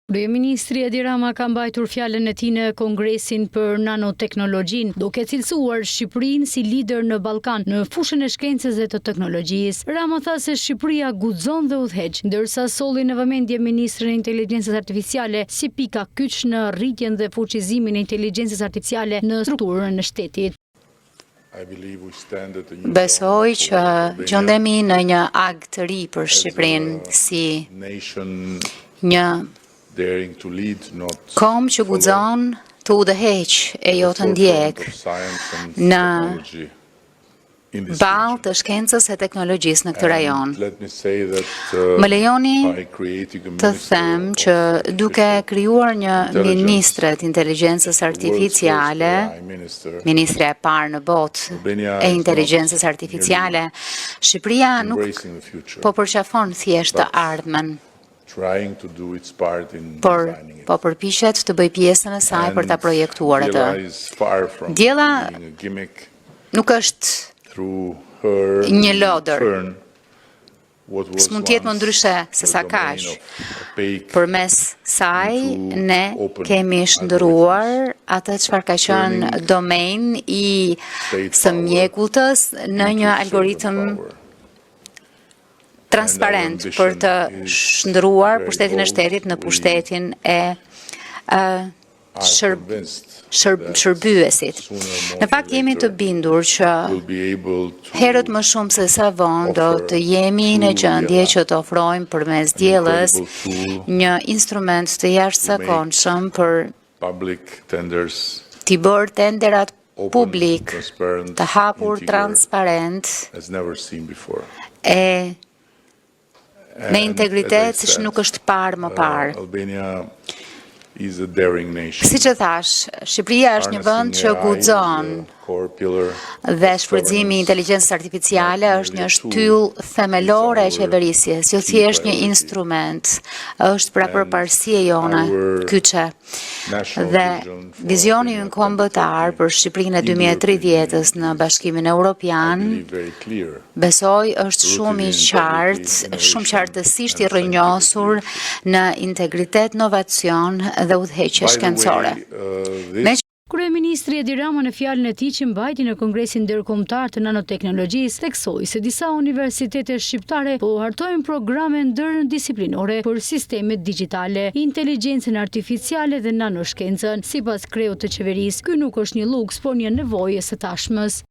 Kryeministri Edi Rama ka mbajtur fjalën e tij në Kongresin për Nanoteknologjinë, duke cilësuar Shqipërinë si lider në Ballkan në fushën e shkencës dhe të teknologjisë. Rama tha se Shqipëria guxon dhe udhëheq, ndërsa solli në vëmendje ministren e Inteligjencës Artificiale si pika kyç në rritjen dhe fuqizimin e inteligjencës artificiale në strukturën e shtetit. Besoj që gjendemi në një ag të ri për Shqipërinë si një komb që guxon të udhëheq e jo të ndjek në ballë të shkencës e teknologjisë në këtë rajon. Më lejoni të them që duke krijuar një ministre të inteligjencës artificiale, ministrja e parë në botë e inteligjencës artificiale, Shqipëria nuk po përqafon thjesht të ardhmen, por po përpiqet të bëjë pjesën e saj për ta projektuar atë. Diella nuk është një lodër. S'mund të jetë më ndryshe se sa kaq. Përmes saj ne kemi shndërruar atë çfarë ka qenë domen i së mjegulltës në një algoritëm transparent për të shndërruar pushtetin e shtetit në pushtetin e shërbyesit. Në fakt jemi të bindur që herët më shumë se sa vonë do të jemi në gjendje që të ofrojmë përmes Diellës një instrument të jashtëzakonshëm për t'i bërë tenderat publik të hapur, transparent e me integritet siç nuk është parë më parë. Siç e thash, Shqipëria është një vend që guxon dhe shfrytëzimi i inteligjencës artificiale është një shtyllë themelore e qeverisjes, jo thjesht një instrument, është pra përparësi e jona kyçe. Dhe vizioni ynë kombëtar për Shqipërinë e 2030-ës në Bashkimin Evropian, besoj është shumë i qartë, shumë qartësisht i rrënjosur në integritet, inovacion dhe udhëheqje shkencore. Me Kryeministri Edi Rama në fjalën e tij që mbajti në Kongresin Ndërkombëtar të Nanoteknologjisë theksoi se disa universitete shqiptare po hartojnë programe ndërdisiplinore për sistemet digjitale, inteligjencën artificiale dhe nanoshkencën. Sipas kreut të qeverisë, ky nuk është një luks, por një nevojë e së tashmës.